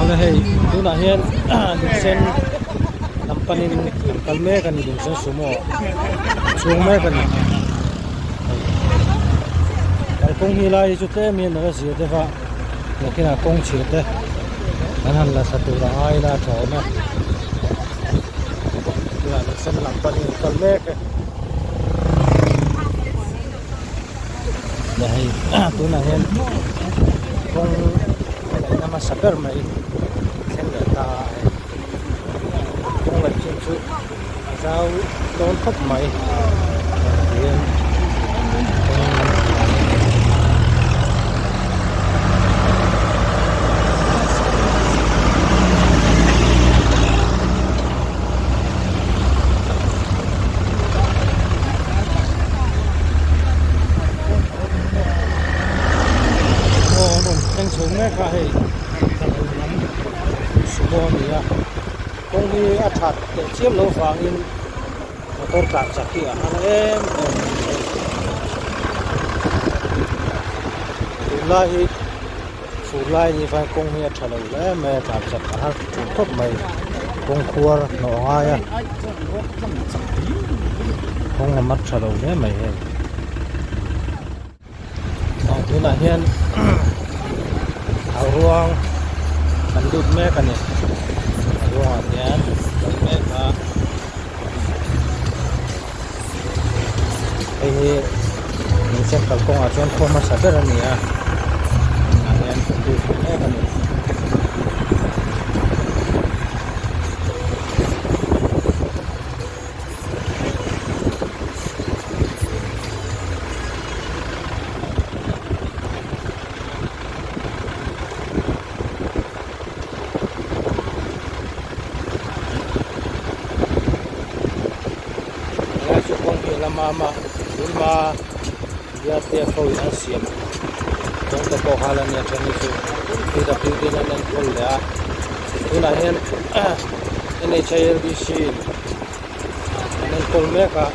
Awle hei tunah hian lungsen lam panin an kal mek a ni lungsen sumo chhung mek a ni hei kalkawng hi lai hi chu tlem hian a la zir deuh a nakinah kawng chhia te an han la thla tur a ngai ila a tha awm e tunah lungsen lam panin an kal mek e. Leh hei tunah hian kawng a laihna hmasa ber mai thleng leh ta a hei kawng laih chin chu a zau dawn khawp mai hei tihian kawng an siam a ni. Aw an rawn thleng chho mek a hei tlahun lam sumo a ni a kawng hi a that teh chiam loh vangin motor tlan chak hi a har em em a ni hei tunlai hi fur lai ni vai kawng hi a tha lo hle mai a tlan chak a har thin khawp mai kawng khuar hnawh a ngai a kawng a mar tha lo hle mai hei aw tunah hian hau ruang kan lut mek a ni hau ruangah hian kal mek a hei hi lungsen kalkawngah chuan khua hmasa ber a ni a tah hian kan lut mek a ni. Helai chu kawng hi a la mam a tunhma biate ho in an siam kawng te pawh kha la nia then hi chu PWD in an enkawl leh a tunah hian N_H_I_L_D_C in an enkawl mek a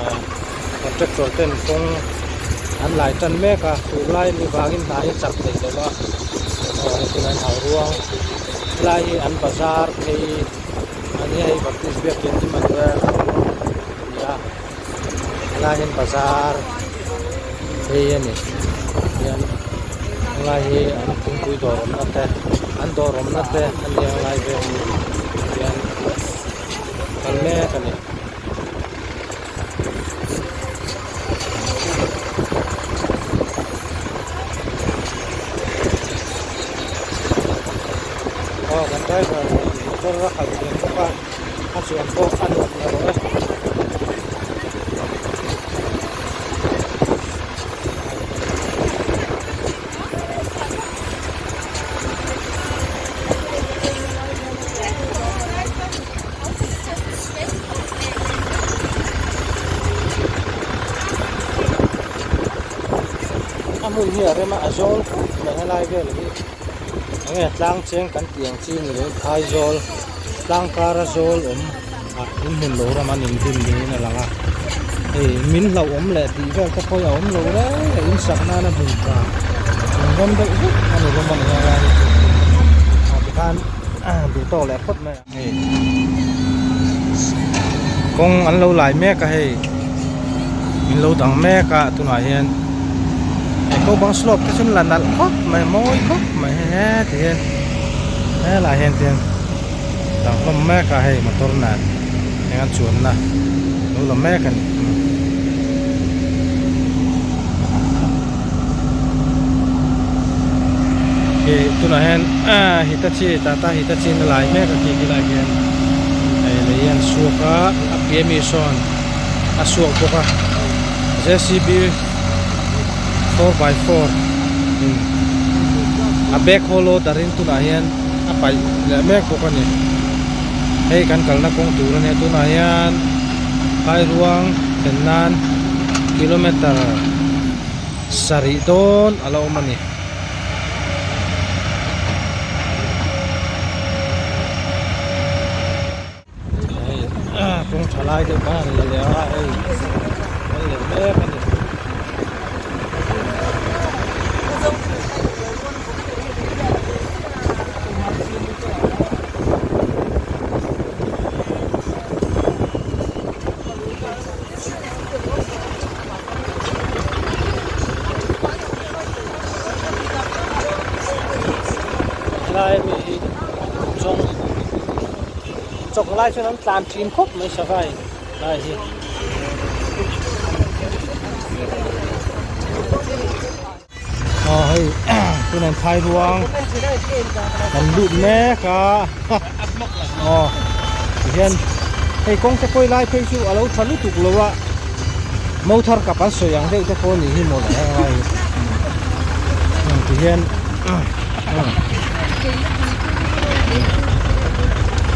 ah contractor ten kawng an lai tan mek a tunlai ni vangin hna hi chak thei lo va aw hei tunah hian hau ruang helai hi an bazar phei a nia hei baptist biakin Emmanuel a ni a helai hian bazar phei a ni hian helai hi an thingpui dawr awmna te an dawr awmna te a nia helai vel hi hian. Kal mek a ni. Aw kan driver motor a khalh thiam bawk a a chuan pawh a nuam lo e. A hmun hi a rem a a zawl khawp mai helai vel hi enge tlang cheng kan tih ang chi ni lovin phaizawl tlang kara zawl awm ah in hmun lo ram an inbin niin a lang a hei min hlauhawm leh tih vel te pawh hi a awm lo reng a in sak nana hmun tha in rem deuh vek a ni hlawm a ni helai hi chu ah tikhan duh tawk leh phawt mai a. Hei kawng an lo lai mek a hei min lo dang mek a tunah hian hei ko bang slope te chu an la nalh khawp mai mawi khawp mai hei heti hian helaiah hian tian dang hlawm mek a hei motor nen eng an chuanna lo la mek a ni. Hei tunah hian Hitachi Tata Hitachi na lai mek a khi khilaiah khian hei lei an suak a a piah ami sawn a suak bawk a J_C_B 4x4 in a back haw loader in tunah hian a paih leh mek bawk a ni hei kan kalna kawng tur a nia tunah hian phairuang thlen nan kilometer sarih dawn a la awm a ni. Hei kawng tha lai deuh khan a la leh a hei kal leh mek a ni. Helai ami hi chawng chawng lai chuan an tlan thin khawp mai sava in lai hi. Aw hei tunah phai ruang kan lut mek a aw tihian hei kawng te pawh lai phei chu a lo tha lutuk lo a motor kap an sawi ang deuh te pawh a nih hi mawle helai hi tihian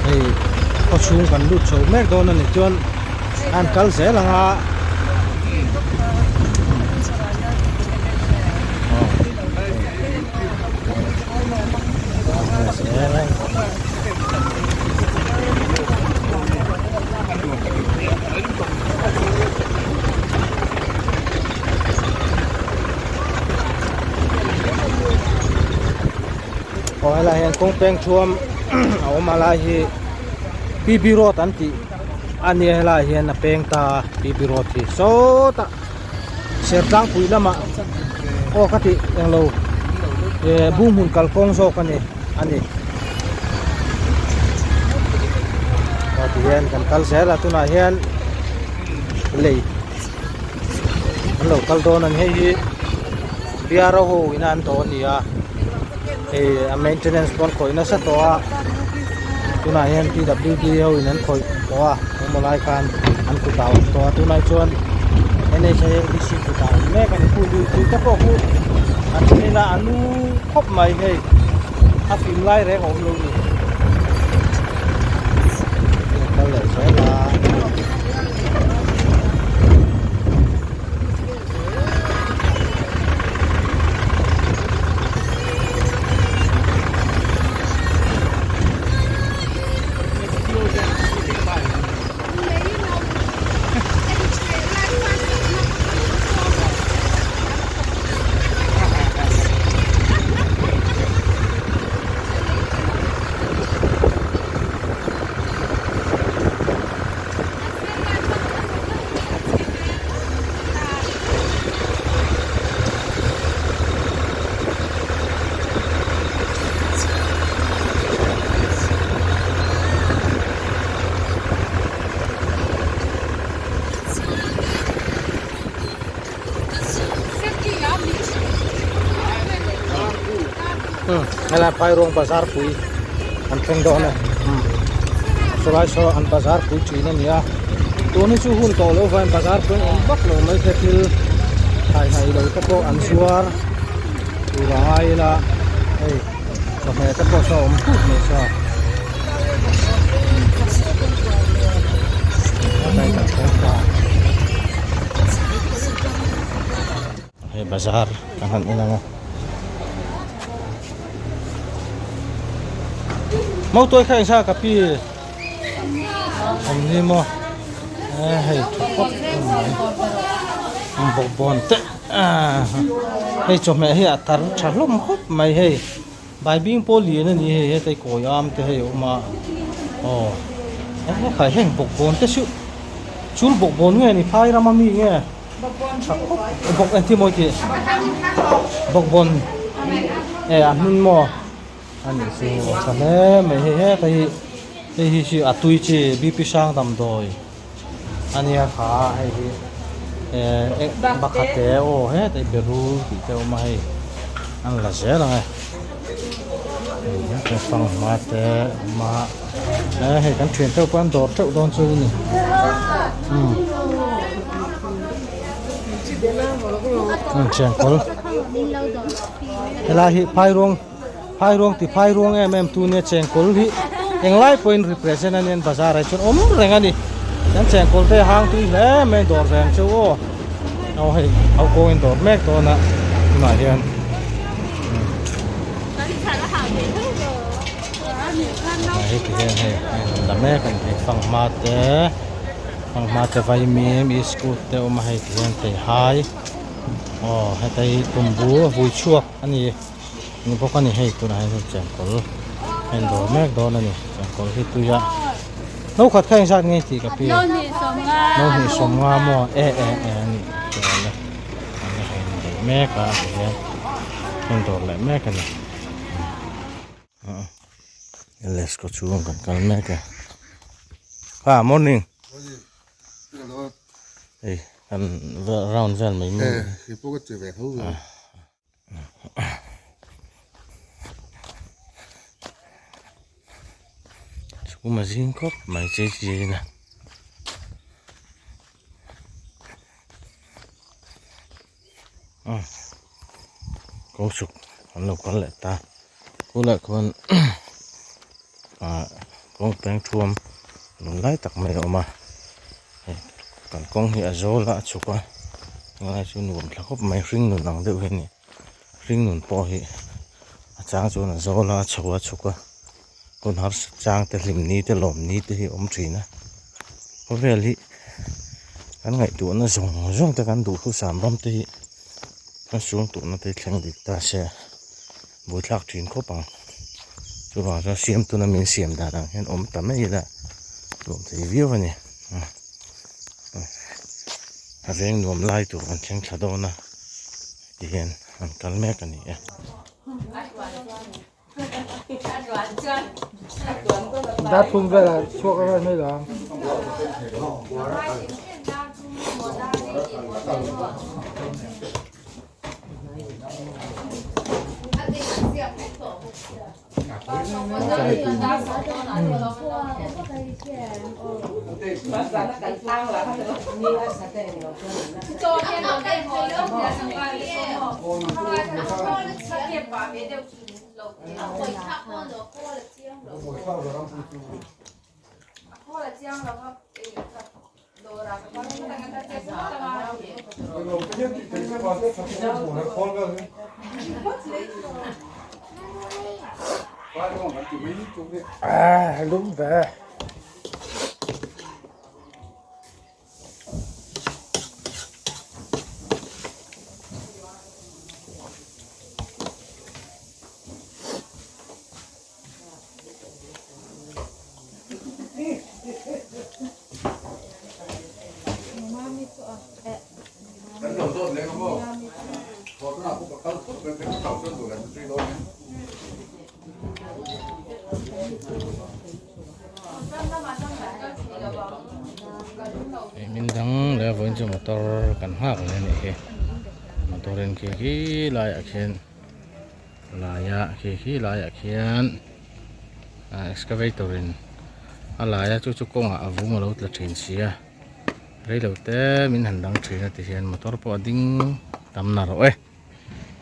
hei khaw chhung kan lut chho mek dawn a ni chuan an kal zel ang a. Aw helai hian kawng peng thuam a awm a lai hi P B road an tih a nia helai hian a peng ta a P B road hi sawtah Sertlangpui lamah aw ka tih englo eh Bunghmun kalkawng zawk a ni a ni aw tihian kan kal zel a tunah hian lei an lo kal dawn a ni hei hi biara ho ina an dawh a ni a hei a maintenance pawn khawih nasa tawh a tunah hian P W D ho in an khawih tawh a emaw lai khan an kut ah a awm tawh a tunah chuan N H I L D C kut ah a awm mek a ni khu lui tui te pawh khu an then a a nu khawp mai hei a fim lai reng a awm lo ni kal leh zel a. Helai Phairuang bazar pui an thleng dawn a sawlai saw an bazar pui thin a ni a tun hi chu hun tawh loh avangin bazar pui an awm vak lo mai te thil thaihnaih lo te pawh an zuar tur a ngai ila hei chawhmeh te pawh saw a awm phut mai saw hei bazar kan han en ang a mautuai kha engzah ka pi awm ni maw e hei tha khawp mai bawkbawn te hei chawhmeh hi a tar tha hlawm khawp mai hei baibing pawh lian a ni hei hetlai kawi am te hei a awm a aw hekhai heng bawkbawn te chu chul bawkbawn nge ni phai rama mi nge. Tha khawp bawk engtin maw i tih bawkbawn eh a hmun maw a nih chu a tha hle mai hei heta hi hei hi chu a tui chi B P hrang damdawi a nia kha hei hi eh bakha te aw heta hi berul tih te a awm a hei an la zel ang e hei fanghma te a awm a. Eh hei kan thian teuh pawh an dawr teuh dawn chu a ni umm thiankawl helai hi phairuang phairuang ti phairuang em em tu nia chengkawl hi englai pawhin represent a nia bazar ah chuan awm reng a ni kan chengkawl te hang tui hle mai dawr ve ang chu aw aw hei ho kawngin dawr mek dawn a tunah hian. Heti hian hei a in la mek a ni hei fanghma te fanghma te vaimim iskut te a awm a hei ti hian theihai aw heta hi tumbu a vui chhuak a ni ni bawk a ni hei tunah hian hei chengkawl a in dawr mek dawn a ni chengkawl hi tui a no khat kha engzat nge tih ka pi no hnih sawmnga maw e e e a nih chuan a in daih mek a ti hian a in dawr leh mek a ni. LS kawt chhung kan kal mek a ah morning hei kan round vel mai mai chhum a zing khawp mai chei chei in a. Kawng chhuk an lo kal leh ta khulaiah khuan ah kawng peng thuam lung lai tak mai a awm a hei kan kawng hi a zawl a a chhuk a helai chu nuam thla khawp mai hring nun ang deuh hi a ni hring nun pawh hi a chang chuan a zawl a a chho a chhuk a hun harsa chang te hlim ni te lawm ni te hi a awm thin a khawvel hi kan ngaihtuahna zawng zawng te kan duhthusam ram te hi kan suangtuahna te hi thleng dik ta se buaithlak thin khawp ang chuvang chuan siam tuna min siam dan ang hian awm ta mai ila nuam thei viau a ni a veng nuam lai tur kan thleng thla dawn a tihian an kal mek a ni e. Dar thum velah chhuak a ral mai lo ang. Ah, lum ve. Min dang leh vawiin chu motor kan nghak leh a nih hi motor in khi khi laiah khian laia khi khi laiah khian ah excavator in a laia chu chu kawngah a vung alo tla thin si a reilo te min han dang thin a ti hian motor pawh a ding tam na rawh e.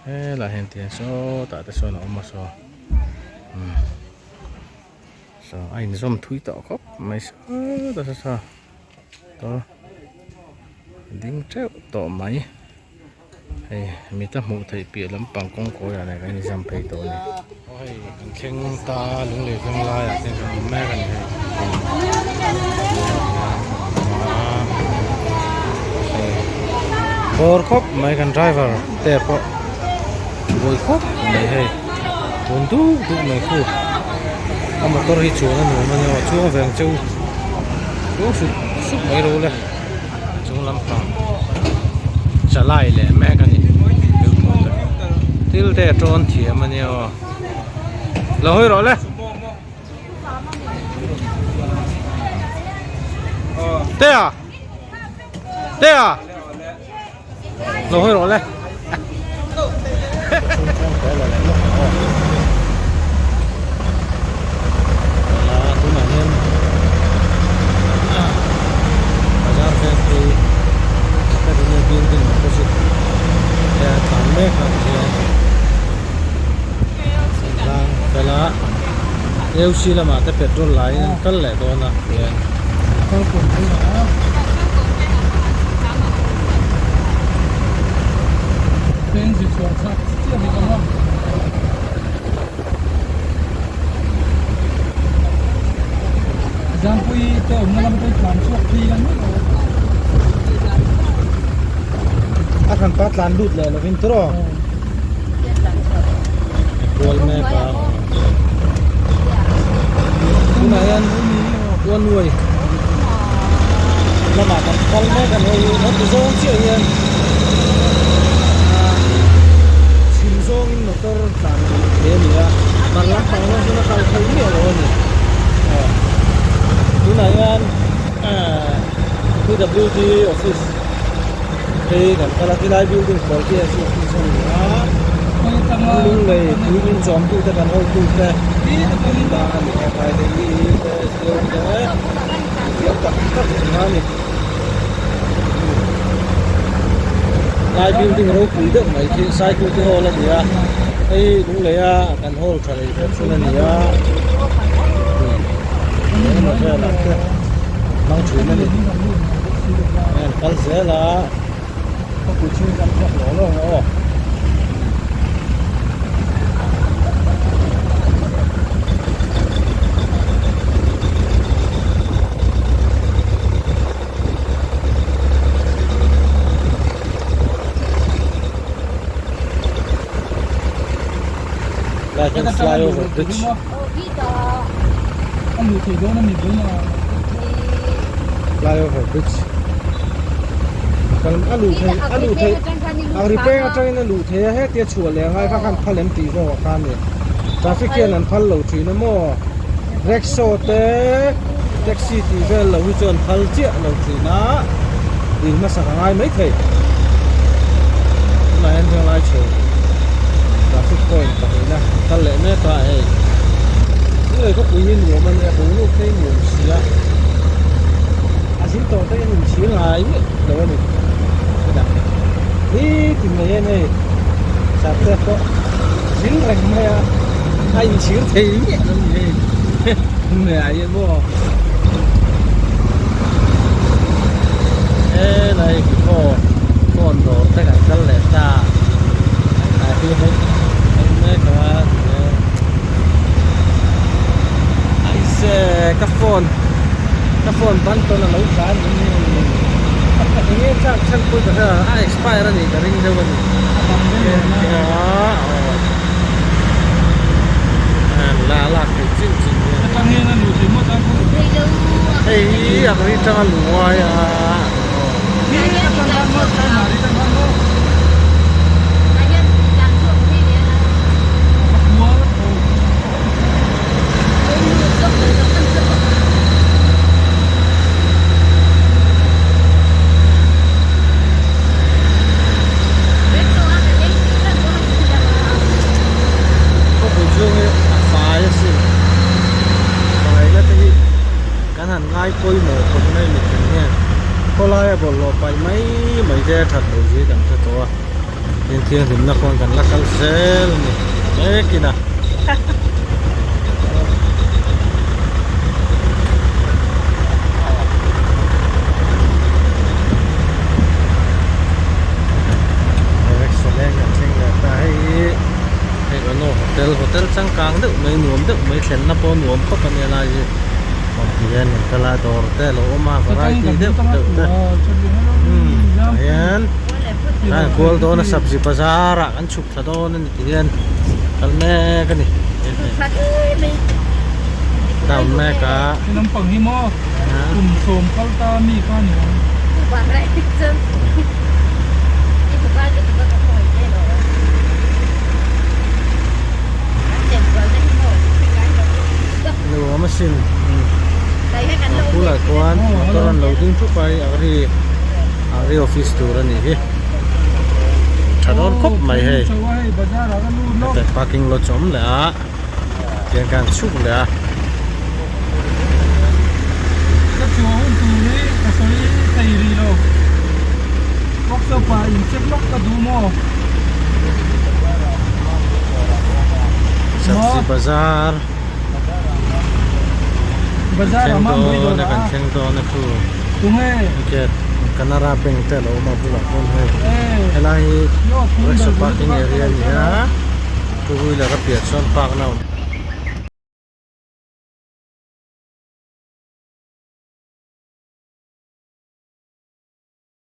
Helaiah hian tihian sawtah te sawn a awm a saw umm saw a inzawm thui tawh khawp mai sawtah saw saw motor a ding teuh tawh mai hei mita hmuh theih piah lampang kawng kawi ah nen kan inzam phei tawh a ni. Aw hei kan thleng ta lunglei veng laiah te kan awm mek a ni hei bawr khawp mai kan driver te pawh buai khawp mai hei tun duk duk mai khu a motor hi chuan a nuam a nia aw chuang ve ang che u chuang sup sup mai ro le chung lampang chalai leh mek a ni thil te a tawn thiam a nia aw lo hawi rawh le. Te à Te à Lo hawi rawh le Tunah hian Bazar veng phei Academy building opposite te a tlan mek a tihian tlang fel a AUC lamah te petrol la in an kal leh dawn a tihian A hranpa tlan lut leh lovin tiraw kual mek a tunah hian one way lamah kan kal mek a ni hei heti zawng chiah hian chhim zawngin motor tlan luh theih a ni a. Hmar lampang zawng chuan a kal theih miah lo a ni. Aw tunah hian PWD office phei kan kal a tilai building pawl khi a chu office a ni a lunglei tui min chawm tute kan hotute an dah a ni a Kaideli te Zio te thiam tak tak ang a ni. Lai building ropui deuh mai khi Saikuti hall a ni a hei lunglei a kan hall tha leh ve chhun a ni a engemaw velah te hmang thin a ni heng kal zel a khawpui chhung kan chhuak lawng lawng a aw. Lai hian flyover bridge flyover bridge kan a luh theih a luh theih a repair atangin a luh theih a hetia chhuah leh angai kha khan phal em tih zawk ah khan ni traffic hian an phal lo thin a maw rickshaw te taxi tih vel lo hi chuan phal chiah lo thin a dil hmasak a ngai maithei tunah hian venglai chho traffic point pahnihna kal leh mek a hei lunglei khawpui hi nuam a nia boruak te hi nuam si a a zin tawh te hian inchhir ngai miah lo a ni chutah nitin mai hian hei sarte pawh zin reng mai a a inchhir thei miah lo a ni hei lunglei ah hian maw helai vivo phone dawr te kan kal leh ta ah hi hei hei mek a aise ka phone ka phone ban tawn a lo tla a ni enge chak chhan pawh ka hria a expire a nih ka ring deuh a ni la lak theih chin chin hei hi a ri tanga lungai a. Khawpui chhung hi a fai asin pangaihna te hi kan han ngai pawimawh khawp mai mipui hian khawlaia bawlhhlawh paih mai mai te a that loh zia kan hre tawh a tin thianghlimna khawn kan la kal zel a ni mekin a. Restaurant kan thleng leh ta hei hi hei Rano hotel hotel changkang deuh mai nuam deuh mai thlenna pawh nuam khawp a nia lai hi awm ti hian an kal a dawr te a lo awm a variety deuh deuh te umm tah hian a kual dawn a sabzi bazar ah kan chhuk thla dawn a ni ti hian kal mek a ni down mek a. Kum sawm kal ta mi kha ni ang. Nuam asin bulah chuan motor an lo ding thup a hei agri agri office tur a nih hi tha dawn khawp mai hei hetah parking lot chu a awm leh a. Tiang khan chhuk leh a. Ka chhuah hun tur hi ka sawi thei rih lo. Workshop ah in check lawk ka duh maw? Sabzi bazar. Bazar ah mam mai dawn a. Kan thleng dawn a thu. Tunge? Gate Canara bank te a lo awm a bulah pawn hei. Helai hi workshop parking area a ni a. Two wheeler a piah chuan park na a awm.